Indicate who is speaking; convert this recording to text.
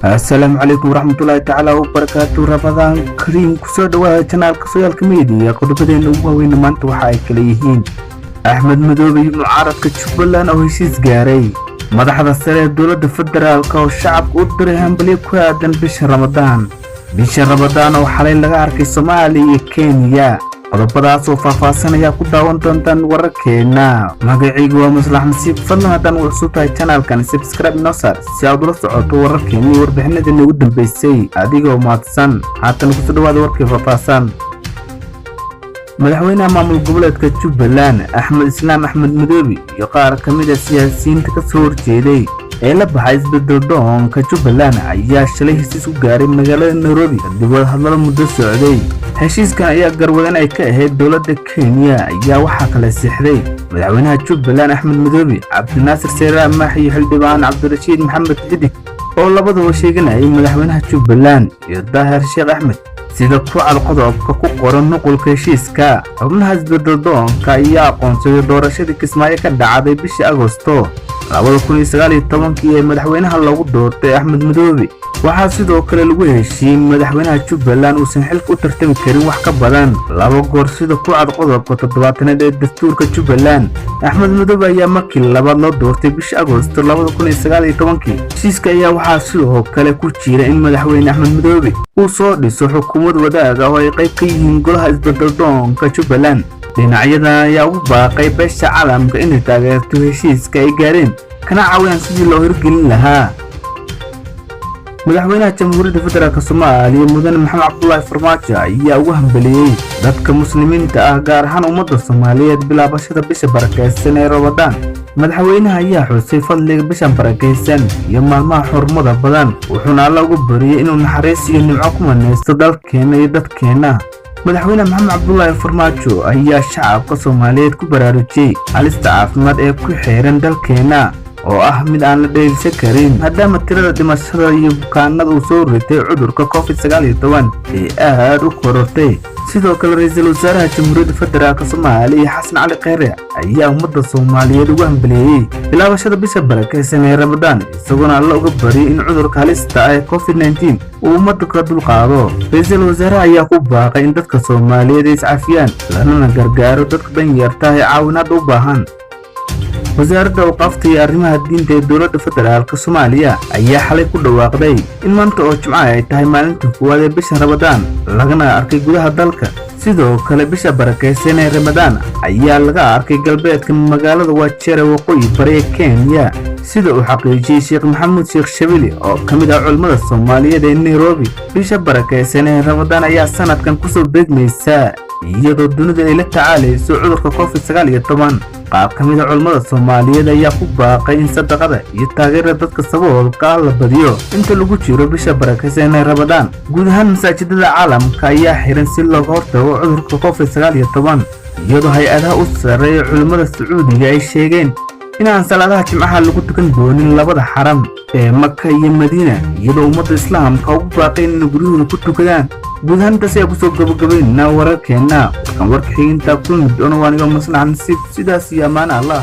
Speaker 1: Asalaamu calaykum waraxmatullaahi tacaala wabarakaatu. Ramadaan kariim. Kusoo dhawaada channelka Sooyaalka Media. Qodobadeena ugu waaweyna maanta waxa ay kala yihiin: Axmed Madoobe iyo mucaaradka Jubbaland oo heshiis gaaray, madaxda sare ee dowladda federaalka oo shacabka u diray hambalyo ku aadan bisha Ramadaan, bisha Ramadaan oo xalay laga arkay Soomaaliya iyo Kenya. Qodobadaas oo faahfaahsan ayaa ku daawan doontaan wararkeena. Magacaygu waa Maslax Nasiib. Fadlan, haddaan u cusub tahay channelkan, subscribe inoo saar si aad ula socoto wararkeena iyo warbixinadeena ugu dambeysay, adigoo mahadsan. Haatan kusoo dhawaada warkii faahfaahsan. Madaxweynaha maamul goboleedka Jubbaland, Axmed Islaam Axmed Madoobe, iyo qaar ka mid ah siyaasiyiinta ka soo horjeeday ee la baxay isbedel doonka Jubbaland ayaa shalay heshiis ku gaaray magaalada Nairobi kadib wadahadalo muddo socday. Heshiiskan ayaa garwadan ay ka ahayd dowladda Kenya ayaa waxaa kala siixday madaxweynaha Jubbaland Axmed Madoobe, Cabdinaasir Seeraar Maax iyo xildhibaan Cabdirashiid Maxamed Xidig oo labaduba sheeganayay madaxweynaha Jubbaland, iyo Daahir Sheekh Axmed. Sida ku cad qodobka ku qoran nuqulka heshiiska, xubnaha isbedel doonka ayaa aqoonsaday doorashadii Kismaayo ka dhacday bishii Agosto 2019-kii ee madaxweynaha loogu doortay Axmed Madoobe. Waxaa sidoo kale lagu heshiiyey in madaxweynaha Jubbaland uusan xilka u tartami karin wax ka badan laba goor, sida ku cad qodobka 70aad ee dastuurka Jubbaland. Axmed Madoobe ayaa markii labaad loo doortay bishii Agosto 2019-kii. Heshiiska ayaa waxaa sidoo kale ku jira in madaxweyne Axmed Madoobe uu soo dhiso xukuumad wadaag ah oo ay qayb ka yihiin golaha isbedel doonka Jubbaland. Dhinacyadan ayaa ugu baaqay beesha caalamka inay taageerto heshiiska ay gaareen kana caawiyaan sidii loo hirgelin lahaa. Madaxweynaha Jamhuuriyadda Federaalka Soomaaliya, Mudane Maxamed Cabdulaahi Farmaajo, ayaa ugu hambeliyey dadka Muslimiinta ah, gaar ahaan ummadda Soomaaliyeed, bilaabashada bisha barakaysan ee Ramadaan. Madaxweynaha ayaa xusay fadliga bishan barakaysan iyo maalmaha xurmada badan, wuxuuna Alla ugu bariyey inuu naxariis iyo nimco ku manaysto dalkeenna iyo dadkeenna. Madaxweyne Maxamed Cabdulaahi Farmaajo ayaa shacabka Soomaaliyeed ku baraarujiyey halista caafimaad ee ku xeeran dalkeenna oo ah mid aan la dheelsan karin, maadaama tirada dhimashada iyo bukaanada uu soo ritay cudurka COVID-19 ee aad u korortay. Sidoo kale, ra-iisul wasaaraha Jamhuuriyadda Federaalka Soomaaliya, Xasan Cali Kheyre, ayaa ummadda Soomaaliyeed ugu hambaliyeeyey bilaabashada bisha barakaysan ee Ramadaan, isagoona Alla uga baryay in cudurka halista ah ee COVID-19 uu ummadda ka dulqaado. Ra-iisul wasaaraha ayaa ku baaqay in dadka Soomaaliyeed ay iscafiyaan, lanana gargaaro dadka danyarta ee caawinaadda u baahan. Wasaaradda Awqaafta iyo Arrimaha Diinta ee dowladda federaalka Soomaaliya ayaa xalay ku dhawaaqday in maanta oo Jimco ay tahay maalinta koowaad ee bisha Ramadaan, lagana arkay gudaha dalka. Sidoo kale, bisha barakaysan ee Ramadaan ayaa laga arkay galbeedka magaalada Wajeer ee waqooyi bari ee Kenya, sida uu xaqiijiyey Sheekh Maxamuud Sheekh Shabili oo ka mid ah culimmada Soomaaliyeed ee Nairobi. Bisha barakaysan ee Ramadaan ayaa sanadkan kusoo beegmaysa iyadoo dunida ay la tacaalayso cudurka COVID-19. Qaar ka mid ah culimmada Soomaaliyeed ayaa ku baaqay in sadaqada iyo taageerada dadka saboolka ah la badiyo inta lagu jiro bisha barakaysan ee Ramadaan. Guud ahaan masaajidada caalamka ayaa xiran si looga hortago cudurka COVID-19, iyadoo hay-adaha u sarreeya culimmada Sacuudiga ay sheegeen inaan salaadaha Jimcaha lagu tukan doonin labada xaram ee Maka iyo Madiina, iyadoo ummadda Islaamka ugu baaqay inay guryahooda ku tukadaan. Guud ahaan intaas ayaa kusoo gabagabaynaa wararkeenna. Warkan warka xigintaa kulmi doono, waa aniga Maslax Nasiib. Sidaas iyo ammaana Allah.